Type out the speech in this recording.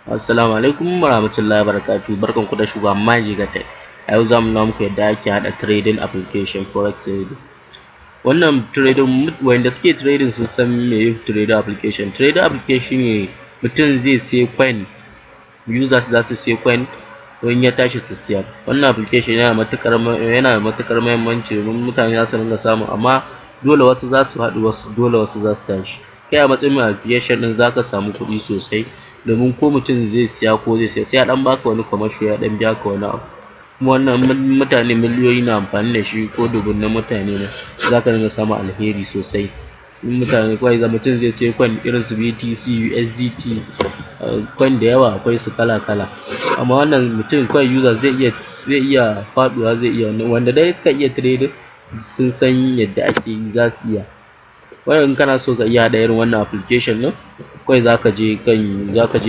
Assalamu alaikum warahmatullahi wabarakatuh. Barkanku da shigowa Majiga Tech. A yau zamu nuna muku yadda ake haɗa trading application, forex trading. Wannan trading, wanda suke trading sun san meye trading application. Trading application ne mutum zai sai coin, users za su sai coin in ya tashi su siyar. Wannan application yana da matuƙar muhimmanci domin mutane za su ringa samu, amma dole wasu za su haɗu, wasu dole wasu za su tashi. Kai a matsayin mai application ɗin zaka samu kuɗi sosai, domin ko mutum zai siya ko zai siya, sai ya ɗan baka wani commission, ya ɗan biya ka wani abu. Kuma wannan mutane miliyoyi na amfani da shi ko dubunnan mutane ne, zaka ringa samun alheri sosai. In mutane kawai mutum zai sai coin irin su BTC, USDT, coin da yawa akwai su kala kala. Amma wannan mutum kawai user zai iya faɗuwa, zai iya, wanda dai suka iya trading sun san yadda ake yi, za su iya. Wannan in kana so ka iya haɗa irin wannan application ɗin, kawai zaka je kan zaka je